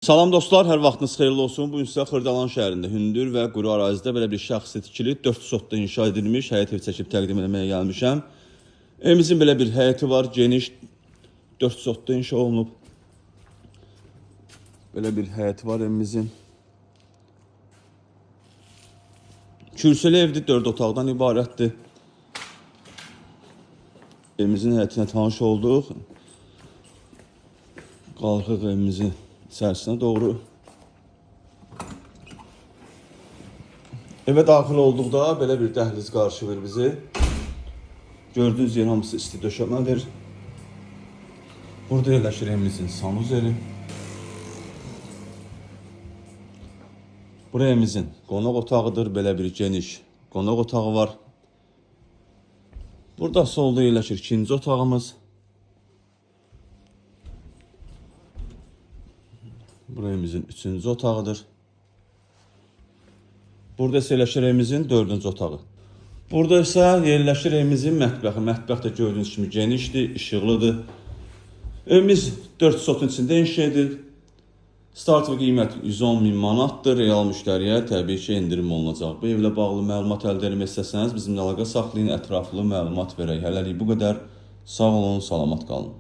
Salam dostlar, hər vaxtınız xeyirli olsun. Bu gün sizə Xırdalan şəhərində hündür və quru ərazidə belə bir şəxsi tikili 4 sotda inşa edilmiş həyət ev çəkib təqdim etməyə gəlmişəm. Evimizin belə bir həyəti var, geniş 4 sotda inşa olunub. Belə bir həyəti var evimizin. Kürsülü evdir, 4 otaqdan ibarətdir. Evimizin həyətinə tanış olduq. Qalxıq evimizin içərisinə doğru. Evə daxil olduqda belə bir dəhliz qarşılayır bizi. Gördüyünüz yer hamısı isti döşəmədir. Burada yerləşir evimizin sanuzeli. Bura evimizin qonaq otağıdır. Belə bir geniş qonaq otağı var. Burada solda yerləşir ikinci otağımız. Bura evimizin üçüncü otağıdır. Burada isə yerləşir evimizin dördüncü otağı. Burada isə yerləşir evimizin mətbəxi. Mətbəx də gördüyünüz kimi genişdir, işıqlıdır. Evimiz 4 sotun içində inşa edilib. Start və qiymət 110 min manatdır. Real müştəriyə təbii ki endirim olunacaq. Bu evlə bağlı məlumat əldə etmək istəsəniz bizimlə əlaqə saxlayın, ətraflı məlumat verək. Hələlik bu qədər. Sağ olun, salamat qalın.